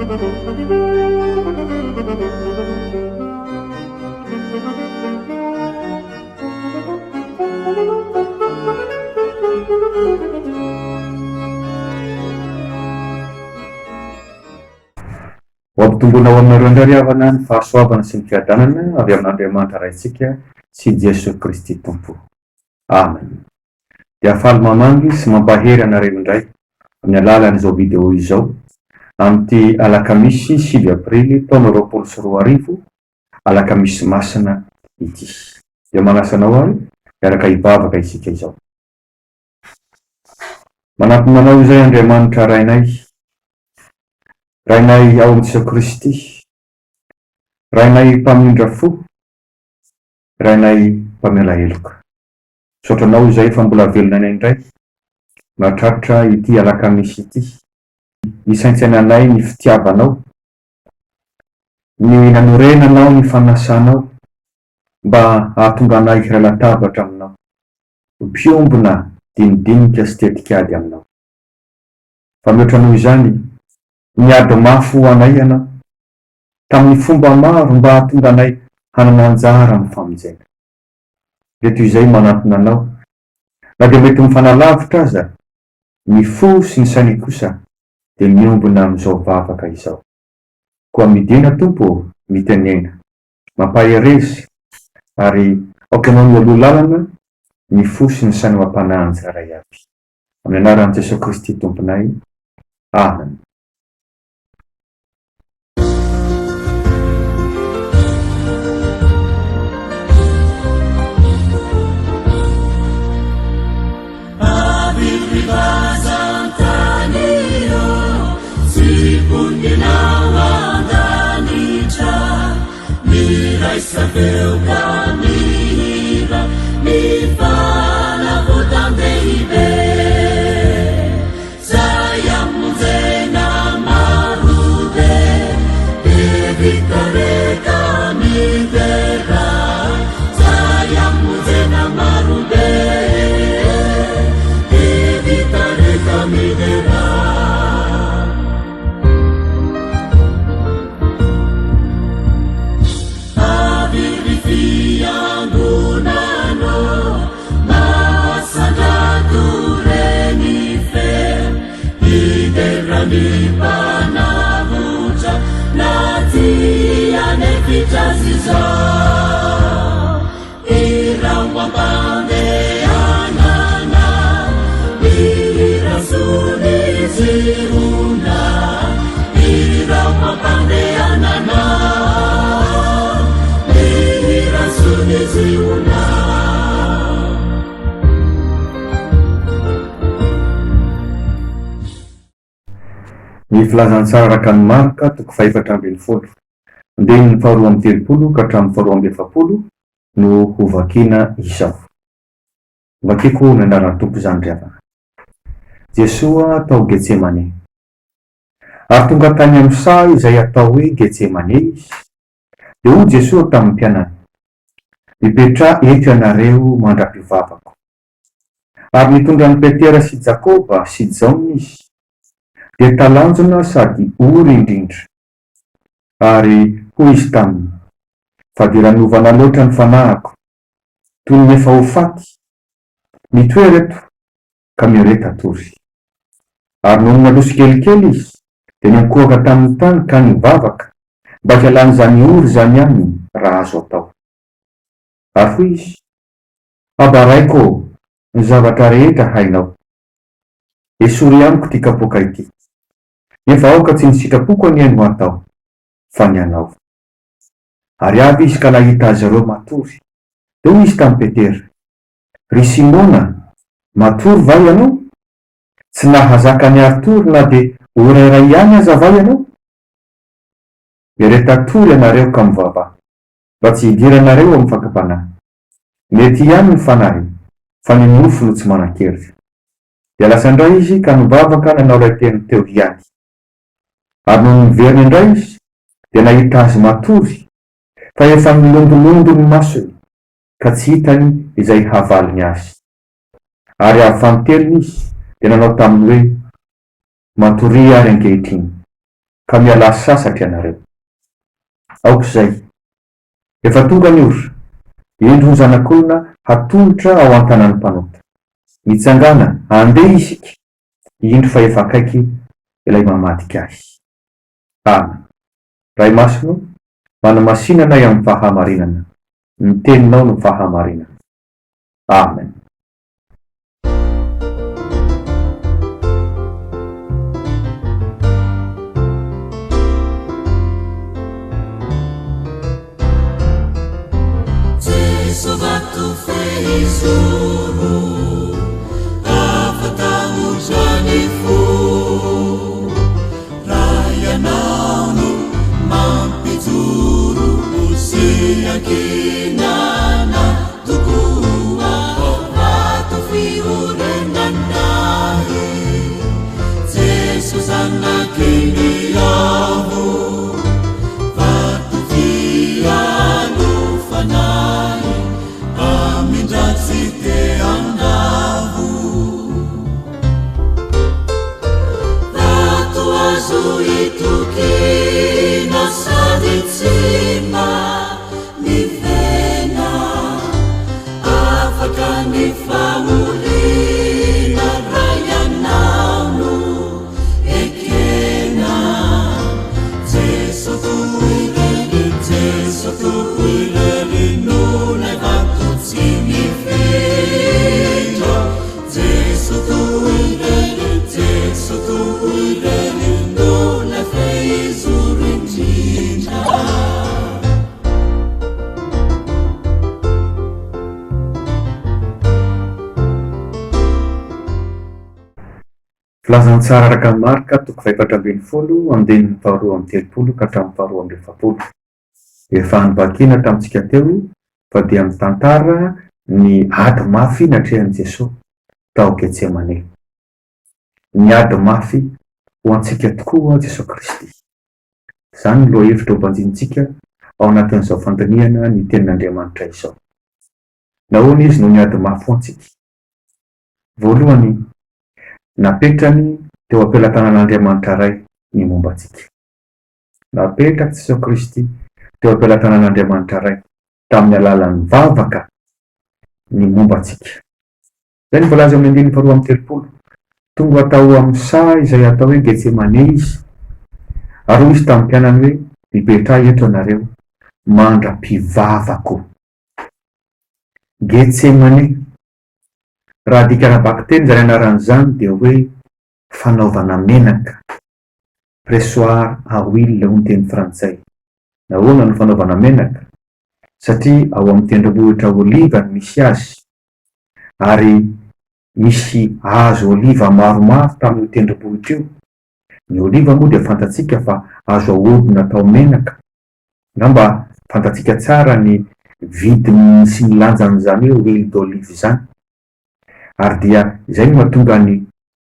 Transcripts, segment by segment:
Ho ampitomboina ho aminareo indray ry havana ny fahasoavana sy ny fiadanana avy amin'Andriamanitra Raintsika sy Jesoa Kristy Tompo. Amen. Dia faly mamangy sy mampahery anareo indray amin'ny alalan'izao vidéo izao amin'ity alakamisy 9 aprily taona 2020 alakamisy masina ity. Dia manasa anao ary hiaraka hivavaka isika izao. Manatona anao izay Andriamanitra Rainay, Rainay ao amin'i Jesoa Kristy, Rainay mpamindra fo, Rainay mpamela heloka. Misaotra anao izay fa mbola velona anay indray nahatratra ity alakamisy ity. Nisaintsainanay ny fitiavanao, ny nanorenanao ny fanasanao mba hahatonga anay hiray latabatra aminao, ho mpiombona dinidinika sy tetikady aminao. Fa mihoatra noho izany, niady mafy ho anay ianao, tamin'ny fomba maro mba hahatonga anay hanana anjara amin'ny famonjena. Dia toy izay manantona anao, na dia mety mifanalavitra aza, ny fo sy ny saina kosa dia miombona amin'izao vavaka izao. Koa midina Tompo ô, mitenena, mampahereza, ary aoka Ianao mialoha lalana ny fo sy ny saina amam-panahy ny tsirairay avy. Amin'ny anaran'i Jesoa Kristy Tomponay. Amen. Ny Filazantsara araka an'i Marka, toko fahefatra ambin'ny folo, andininy faharoa amby telopolo ka hatramin'ny faharoa amby efapolo no hovakina izao. Vakiko ny anaran'ny Tompo izany ry havana. Jesoa tao Getsemane. Ary tonga tany amin'ny saha izay atao hoe Getsemane izy. Dia hoy Jesoa tamin'ny mpianany, Mipetraha eto ianareo mandra-pivavako. Ary nitondra an'i Petera sy Jakoba sy Jaona izy, dia talanjona sady ory indrindra. Ary hoy izy taminy, Fadiranovana loatra ny fanahiko, toy ny efa ho faty. Mitoera eto, ka miareta tory. Ary nony naloso kelikely izy, dia niankohoka tamin'ny tany ka nivavaka, mba hialan'izany ory izany aminy, raha azo atao. Ary hoy izy, Aba Raiko ô, ny zavatra rehetra hainao. Esory amiko ity kapoaka ity. Nefa aoka tsy ny sitrapoko anie no hatao, fa ny anao. Ary avy izy ka nahita azy ireo matory. Dia hoy izy tamin'i Petera, Ry Simona, matory va ianao? Tsy nahazaka niari-tory na dia ora iray ihany aza va ianao? Miareta tory ianareo ka mivavaha, mba tsy hidiranareo amin'ny fakam-panahy. Mety ihany ny fanahy, fa ny nofo no tsy manan-kery. Dia lasa indray izy ka nivavaka nanao ilay teny teo ihany. Ary nony niverina indray izy, dia nahita azy matory, fa efa nilondolondo ny masony, ka tsy hitany izay havaliny azy. Ary avy fanintelony izy, dia nanao taminy hoe, Matoria ary ankehitriny. ka mialà sasatra ianareo. Aoka izay. Efa tonga ny ora. Indro ny Zanak'olona hatolotra ao an-tanan'ny mpanota. Mitsangàna, andeha isika, indro fa efa akaiky ilay mamadika ahy. Amen. Ray Masina o, manamasina anay amin'ny fahamarinana. Ny Teninao no fahamarinana. Amen. Jeso vato fehizoro, afa-tahotra ny fo. Raha ianao no mampijoro sy ankinana tokoa, vato fiorenana ahy, Jeso Zanaky ny Avo, vato fialofana ahy, hamindra tsy te handavo. Vato azo itokiana sady tsy mba mivena, afaka ny fahoriana raha ianao no ekena. Jeso Tompo irery, Jeso Tompo irery no ilay vato tsy mifindra. Jeso Tompo irery, Jeso Tompo irery no ilay fehizoro indrindra. Filazantsara araka an'i Marka toko fahefatra ambin'ny folo andininy faharoa amby telopolo ka hatramin'ny faharoa amby efapolo. Efa novakiana tamintsika teo fa dia mitantara ny ady mafy natrehan'i Jesoa tao Getsemane. Niady mafy ho antsika tokoa Jesoa Kristy. Izany no lohahevitra hobanjinintsika ao anatin'izao fandinihana ny Tenin'Andriamanitra izao. Nahoana Izy no niady mafy ho antsika? Voalohany, napetrany teo am-pelatanan'Andriamanitra Ray ny momba antsika. Napetrak'i Jesoa Kristy teo am-pelatanan'Andriamanitra Ray tamin'ny alalan'ny vavaka ny momba antsika. Izay no voalaza eo amin'ny andininy faharoa amby telopolo. Tonga tao amin'ny saha izay atao hoe Getsemane izy, ary hoy izy tamin'ny mpianany hoe, Mipetraha eto ianareo mandra-pivavako. Getsemane. Raha adika ara-bakiteny izany anarana izany dia hoe fanaovana menaka, pressoir à huile hoy ny teny frantsay. Nahoana no fanaovana menaka? Satria ao amin'ny tendrombohitra Oliva no misy azy, ary nisy hazo oliva maromaro tamin'io tendrombohitra io. Ny oliva moa dia fantatsika fa azo ahodina atao menaka. Angamba fantatsika tsara ny vidiny sy ny lanjan'izany hoe huile d'olive izany. Ary dia izay no mahatonga ny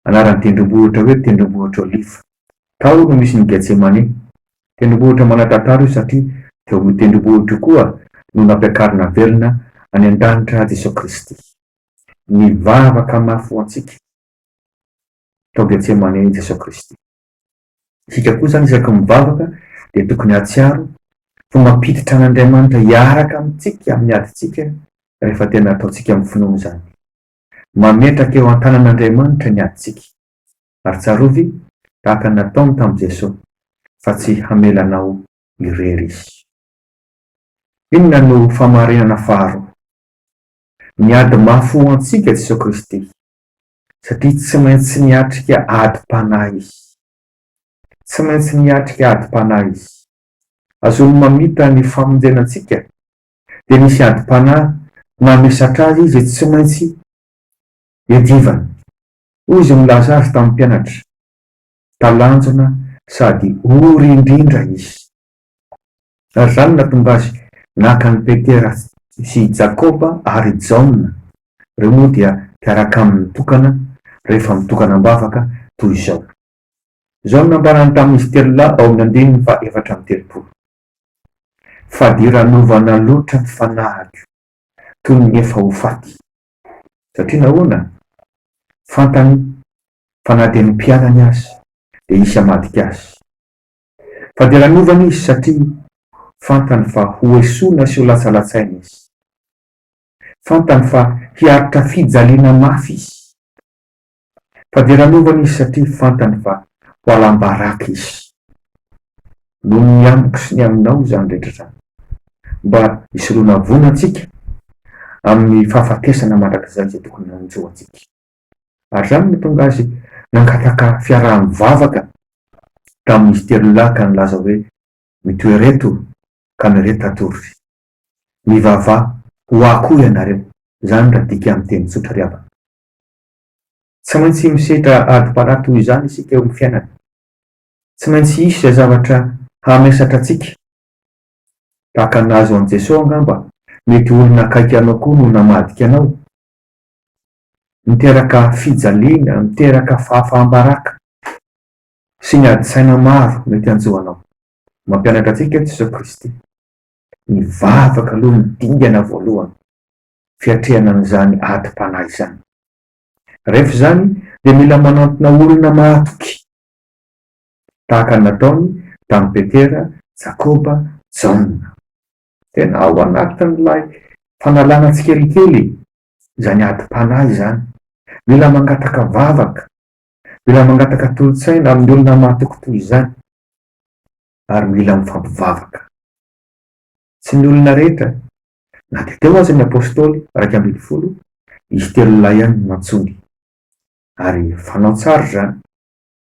anaran'ny tendrombohitra hoe tendrombohitra Oliva. Tao no misy ny Getsemane. Tendrombohitra manan-tantara io satria teo amin'io tendrombohitra io koa no nampiakarina velona any an-danitra Jesoa Kristy. Nivavaka mafy ho antsika tao Getsemane Jesoa Kristy. Isika koa izany isaky ny mivavaka dia tokony hahatsiaro fa mampiditra an'Andriamanitra hiaraka amintsika amin'ny adintsika rehefa tena ataontsika amin'ny finoana izany. Mametraka eo an-tanan'Andriamanitra ny adintsika. Ary tsarovy, tahaka ny nataony tamin'i Jesoa, fa tsy hamela anao irery Izy. Inona no fahamarinana faharoa? Niady mafy ho antsika Jesoa Kristy. satria tsy maintsy niatrika adim-panahy izy. Tsy maintsy niatrika adim-panahy izy. Azony mamita ny famonjena antsika, dia nisy adim-panahy namesatra azy izay tsy maintsy iadivany. Hoy izy nilaza azy tamin'ny mpianatra, Talanjona sady ory indrindra izy. Ary izany no nahatonga azy naka an'i Petera sy i Jakoba ary i Jaona, ireo moa dia mpiaraka aminy mitokana rehefa mitokana am-bavaka toy izao. Izao no nambarany tamin'izy telo lahy ao amin'ny andininy faha-34, Fadiranovana loatra ny fanahiko, toy ny efa ho faty. Satria nahoana? Fantany fa na dia ny mpianany aza dia hisy hamadika azy. Fadiranovana izy satria fantany fa ho esoina sy ho latsalatsaina izy. Fantany fa hiaritra fijaliana mafy izy. Fadiranovana izy satria fantany fa ho alam-baraka izy. Noho ny amiko sy ny aminao izany rehetra izany. Mba hisoroana voina antsika amin'ny fahafatesana mandrakizay izay tokony hanjo antsika. Ary izany no nahatonga azy nangataka fiaraha-mivavaka tamin'izy telolahy ka nilaza hoe, Mitoera eto ka mireta tory. Mivavaha ho ahy koa ianareo. Izany raha adika amin'ny teny tsotra ry havana. Tsy maintsy misedra adim-panahy toy izany isika eo amin'ny fiainana. Tsy maintsy hisy izay zavatra hahamesatra antsika. Tahaka ny nahazo an'i Jesoa angamba, mety ho olona akaiky anao koa no namadika anao. Miteraka fijaliana, miteraka fahafaham-baraka sy ny ady saina maro mety hanjo anao. Mampianatra antsika Jesoa Kristy, ny vavaka aloha no dingana voalohany fiatrehana an'izany adim-panahy izany. Rehefa izany dia mila manantona olona mahatoky, tahaka ny nataony tamin'i Petera, Jakoba, Jaona. Tena ao anatin'ilay fanalana tsikelikely izany adim-panahy izany. Mila mangataka vavaka, mila mangataka tolo-tsaina amin'ny olona mahatoky toy izany, ary mila mifampivavaka. Tsy ny olona rehetra, na dia teo aza ny apostoly 11, izy telolahy ihany no nantsoiny. Ary fanao tsara izany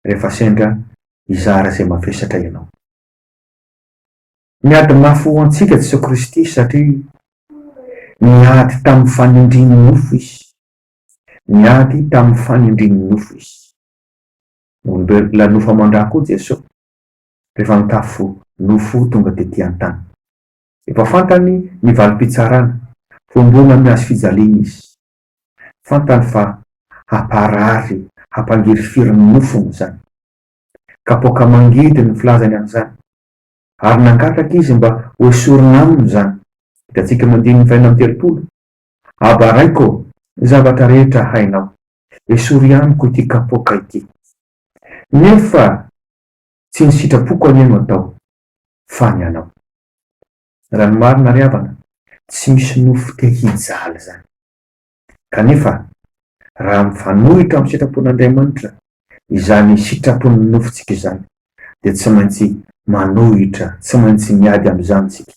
rehefa sendra hizara izay mavesatra ianao. Niady mafy ho antsika Jesoa Kristy satria niady tamin'ny fanindrian'ny nofo Izy. Niady tamin'ny fanindrian'ny nofo Izy. Olombelona nofo aman-drà koa Jesoa rehefa nitafy nofo tonga tety an-tany. Efa fantany ny valim-pitsarana, voambona amin'ny hazo fijaliana Izy. Fantany fa hamparary, hampangirifiry ny nofony izany. Kapoaka mangidy ny filazany an'izany. Ary nangataka izy mba hoesorina aminy izany. Hitantsika amin'ny andininy fahenina amby 30, Aba Raiko ô, ny zavatra rehetra hainao. Esory amiko ity kapoaka ity. Nefa tsy ny sitrapoko anie no atao, fa ny anao. Raha ny marina ry havana, tsy misy nofo te hijaly izany. Kanefa, raha mifanohitra amin'ny sitrapon'Andriamanitra izany sitrapon'ny nofontsika izany, dia tsy maintsy manohitra, tsy maintsy miady amin'izany isika.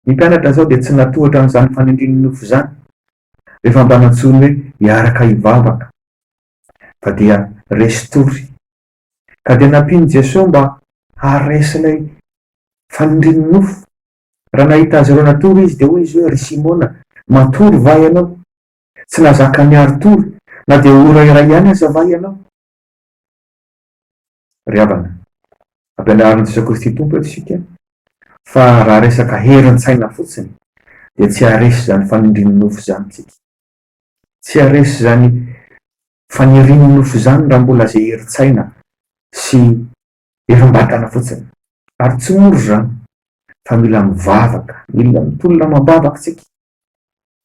Ny mpianatra izao dia tsy natohitra an'izany fanindrian'ny nofo izany, rehefa mba nantsoiny hoe hiaraka hivavaka, fa dia resy tory. Ka dia nampian'i Jesoa mba haharesy ilay fanindrian'ny nofo. Raha nahita azy ireo natory izy, dia hoy izy hoe, Ry Simona, matory va ianao? Tsy nahazaka niari-tory na dia ora iray ihany aza va ianao? Ry havana, ampianarin'i Jesoa Kristy Tompo eto isika fa raha resaka herin-tsaina fotsiny dia tsy haharesy izany fanindrian'ny nofo izany isika. Tsy haharesy izany fanirian'ny nofo izany raha mbola izay herin-tsaina sy herim-batana fotsiny. Ary tsy mora izany fa mila mivavaka, mila mitolona amam-bavaka isika.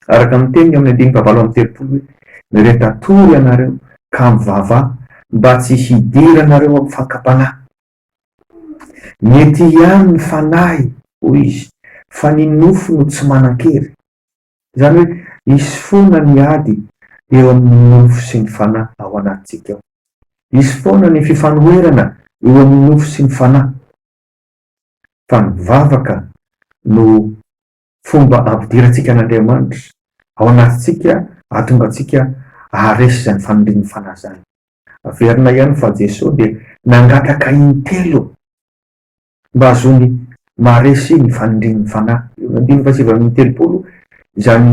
Araka ny teniny eo amin'ny andininy fahavalo amby 30 hoe, Mireta tory ianareo ka mivavaha mba tsy hidiranareo amin'ny fakam-panahy. Mety ihany ny fanahy, hoy izy, fa ny nofo no tsy manan-kery. Izany hoe hisy foana ny ady eo amin'ny nofo sy ny fanahy ao anatintsika ao. Hisy foana ny fifanoherana eo amin'ny nofo sy ny fanahy. Fa ny vavaka no fomba ampidirantsika an'Andriamanitra ao anatintsika hahatonga antsika haharesy izany fanirian'ny fanahy izany. Averina ihany fa Jesoa dia nangataka intelo mba hahazoany maharesy ny fanirian'ny fanahy. Eo amin'ny andininy faha 39 izany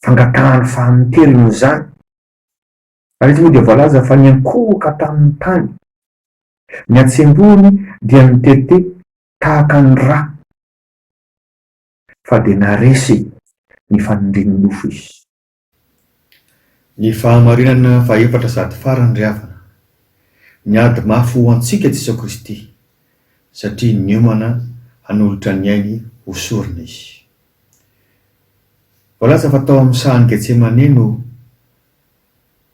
fangatahany fahanintelony izany. Ary izy moa dia voalaza fa niankohoka tamin'ny tany. Ny hatsembohany dia nitete tahaka ny ra. Fa dia naharesy ny fanindrian'ny nofo izy. Ny fahamarinana fahefatra sady farany ry havana, niady mafy ho antsika Jesoa Kristy satria niomana hanolotra ny ainy ho sorona Izy. Voalaza fa tao amin'ny sahan'i Getsemane no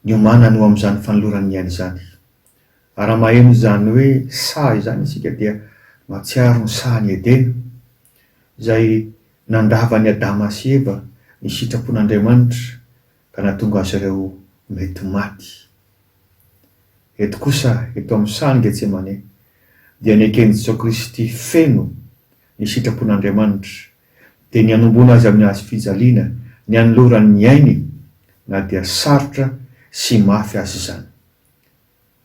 niomanany ho amin'izany fanolorany ny ainy izany. Ary raha maheno izany hoe saha izany isika dia Mahatsiaro ny sahan'i Edena, izay nandavan'i Adama sy Eva ny sitrapon'Andriamanitra ka nahatonga azy ireo mety maty. Eto kosa, eto amin'ny sahan'i Getsemane, dia neken'i Jesoa Kristy feno ny sitrapon'Andriamanitra, dia ny hanomboana Azy amin'ny hazo fijaliana, ny hanolorany ny ainy, na dia sarotra sy mafy aza izany.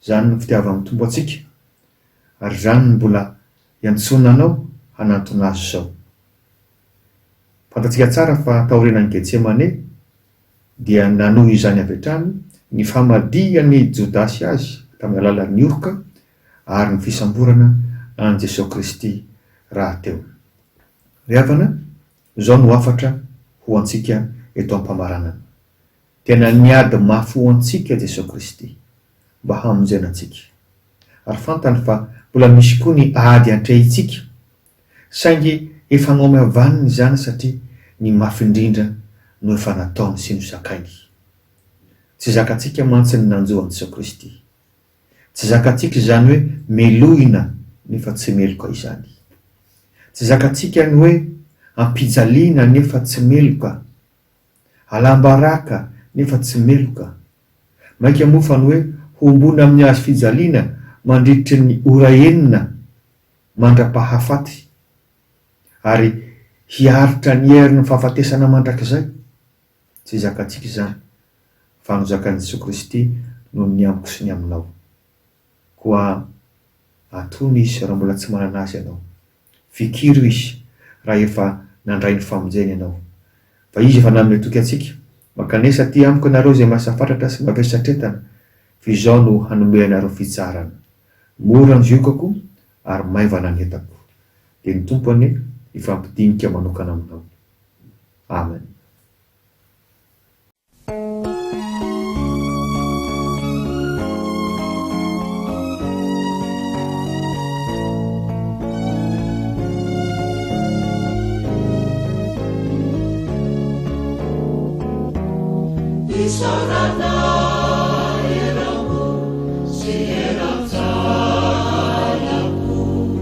Izany no fitiavan'ny Tompo antsika, ary izany no mbola iantsoana anao hanantona Azy izao. Fantatsika tsara fa taorianan'i Getsemane dia nanohy izany avy hatrany ny famadihan'i Jodasy azy tamin'ny alalan'ny oroka ary ny fisamborana an'i Jesoa Kristy rahateo. Ry havana, izao no hafatra ho antsika eto am-pamaranana. Tena niady mafy ho antsika Jesoa Kristy mba hamonjena antsika. Ary fantany fa mbola misy koa ny ady antrehintsika, saingy efa nohamavaniny izany satria ny mafy indrindra no efa nataony sy nozakainy. Tsy zakantsika mantsy ny nanjo an'i Jesoa Kristy. Tsy zakantsika izany hoe melohina nefa tsy meloka izany. Tsy zakantsika ny hoe ampijaliana nefa tsy meloka. Alam-baraka nefa tsy meloka. Mainka moa fa ny hoe hombona amin'ny hazo fijaliana mandritry ny ora enina mandra-pahafaty ary hiaritra ny herin'ny fahafatesana mandrakizay. Tsy zakantsika izany fa nozakan'i Jesoa Kristy noho ny amiko sy ny aminao. Koa atony Izy raha mbola tsy manana Azy ianao. Fikiro Izy raha efa nandray ny famonjena ianao. Fa Izy efa nanome toky antsika, Mankanesa aty amiko ianareo izay miasa fatratra sy mavesatretana, fa Izaho no hanome anareo fitsaharana. Mora ny ziokako ary maivana ny entako. Dia ny Tompo anie hifampidinika manokana aminao. Amen. Isaorana eram-po sy eran-tsaina koa,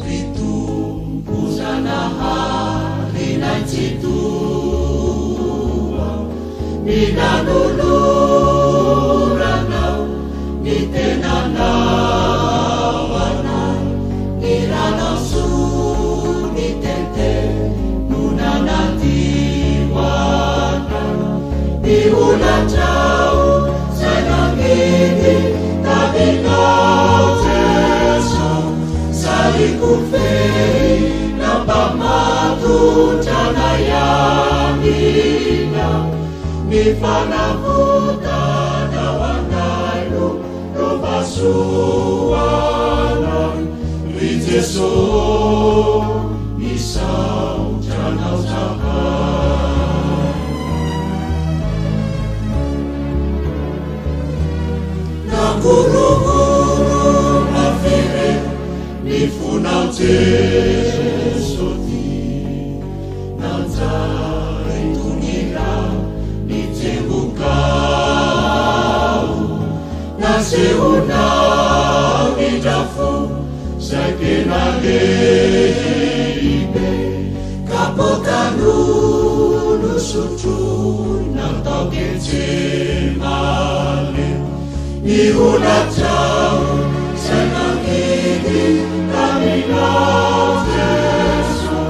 ry Tompo Zanaharinay Tsitoha. Ny nanoloranao ny tenanao anay, ny ranao soa nitete no nanadio anay, ny holatrao zay nangidy taminao Jeso, sahiko fehy nampamatotra anay aminao. Ny fanavotana ho anay no lovasoanay, ry Jeso, misaotra Anao zahay. Nangorohoro mafy re ny fonao Jeso ty. Nanjary toy ny rà ny tebokao, Nasehonao indra fo zay tena lehibe, Kapoaka no nosotroina tao Getsemane. Ny holatrao zay nangidy taminao Jeso.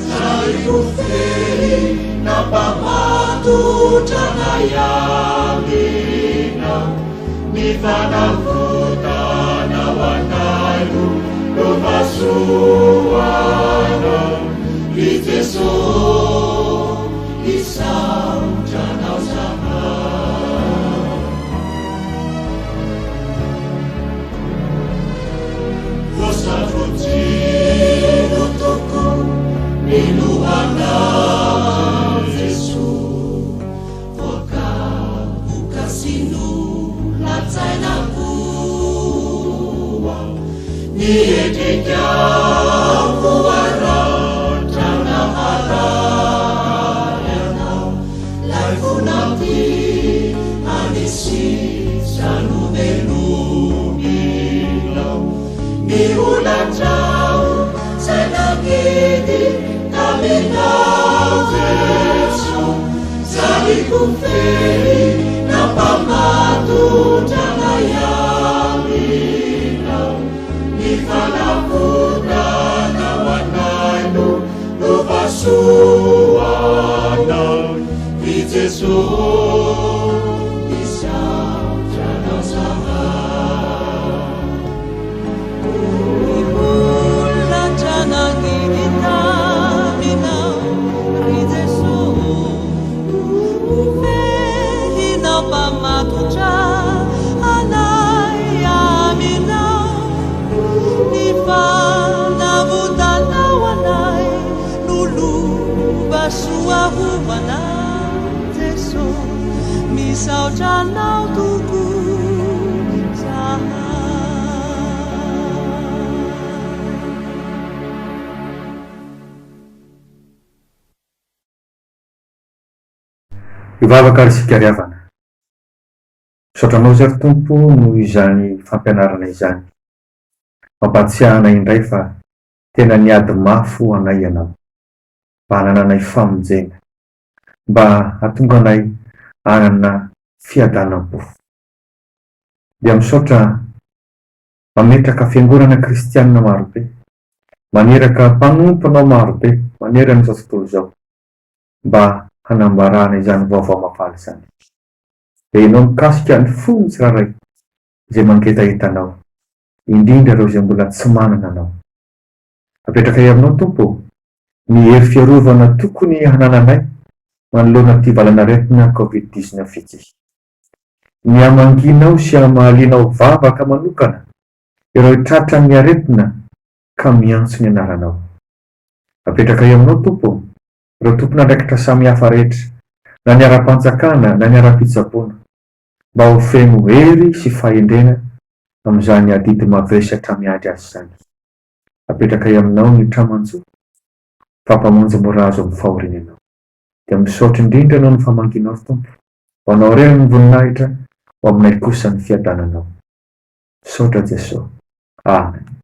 Zay ho fehy nampamatotra anay aminao, ny fanavotanao anay no lovasoanao, ry Jeso misaotra anao zahay. Voasarotsiro tokoa ny lohanao Jesoa, voakapoka sy nolatsaina koa, ny endrikao voaratra naharary anao, lay fonao tia any sisa novelominao. Ny holatrao zay nangidy taminao Jeso, zany kofehy nampamatotra anay aminao. Ny fanavotanao anay no lovasoanao, ry Jeso, misaotra anao zahay. Ny holatra nangidy taminao, ry Jeso, kofehy nampamatotra anay aminao. Ny fanavotanao anay no lova soa ho anay, Jeso, misaotra anao tokoa zahay. Hivavaka ary isika ry havana. Misaotra Anao izay ry Tompo noho izany fampianarana izany. Mampahatsiahy anay indray fa tena niady mafy ho anay Ianao, mba hanananay famonjena, mba hahatonga anay hanana fiadanam-po. Dia misaotra mametraka fiangonana kristianina marobe, maniraka mpanomponao marobe manerana izao tontolo izao, mba hanambarana izany vaovao mahafaly izany. Dia ianao mikasika ny fon'ny tsirairay izay mangetaheta Anao, indrindra ireo izay mbola tsy manana Anao. Apetrakay Aminao, Tompo ô, ny hery fiarovana tokony hanananay manoloana ity valan'aretina Covid 19 ity. Ny hamangianao sy hamalianao vavaka manokana ireo tratran'ny aretina ka miantso ny anaranao. Apetrakay Aminao, Tompo ô, ireo tompon'andraikitra samihafa rehetra, na ny ara-panjakana na ny ara-pitsaboana, mba ho feno hery sy fahendrena amin'izany adidy mavesatra miandry azy izany. Apetrakay aminao ny tramanjo fa Mpamonjy mora azo amin'ny fahoriana Ianao. Dia misaotra indrindra Anao ny famangianao ry Tompo. Ho Anao irery ny voninahitra, ho aminay kosa ny fiadananao. Misaotra Jesoa. Amen.